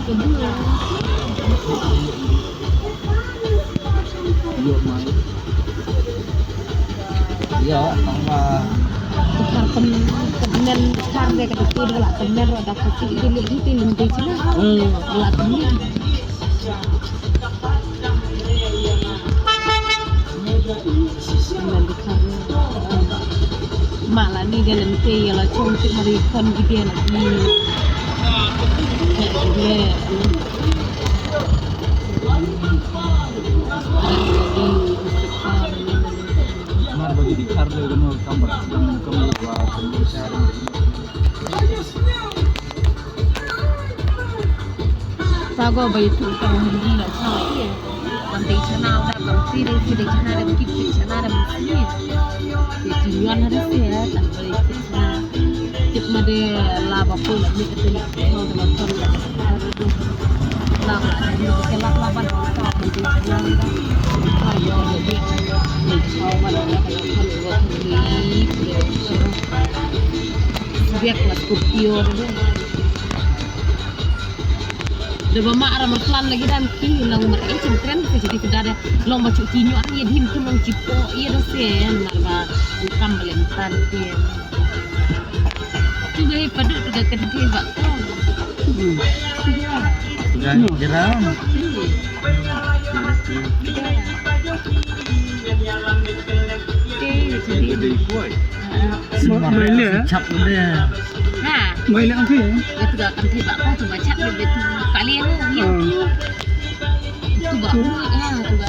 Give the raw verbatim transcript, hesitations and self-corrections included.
Ïoh mai. Ïoh, tang ba. Kar pen, kar pen, kar de ka tu de la kar pen ro da ka ti de le ti lim de china. Hmm. La kar pen. Mala ni de lem te ya la chong te mari kon ki de la ni. Mar ba ki di kar de no kamera, kamera wa kamera. Pago bai tu ka hindi la sa ye. Kan dei chana da kan si dei si dei chana da kit kit chana da mesti. Ye ti yuan da si ya tan bai kit chana. Kit ma de la ba ko la ni ka tu ni ko da la ko la. La ba ni ke la la ba ka kan dei chana da. Ayo de de. Ni chao ma la la ka la ko ni ko ni. Biak la Scorpio de. Da ba ma ara mar plan lagi dan ki long mar eh chem kren ki jadi kedar long ba cuti nyo ang ye dim tu long cipo ye da sen mar ba kam belen tan ki. Tu ga padu tu ga kenti ba ko. Hmm. Tu ga jeram. Te jadi. Jadi boy. Mai le, eh? Chap de. Ha. Mai le ang phi, eh? Itu dah kan tiba kau tu macam dia tu. Kali ni. Tu ba. Ha, tu ba.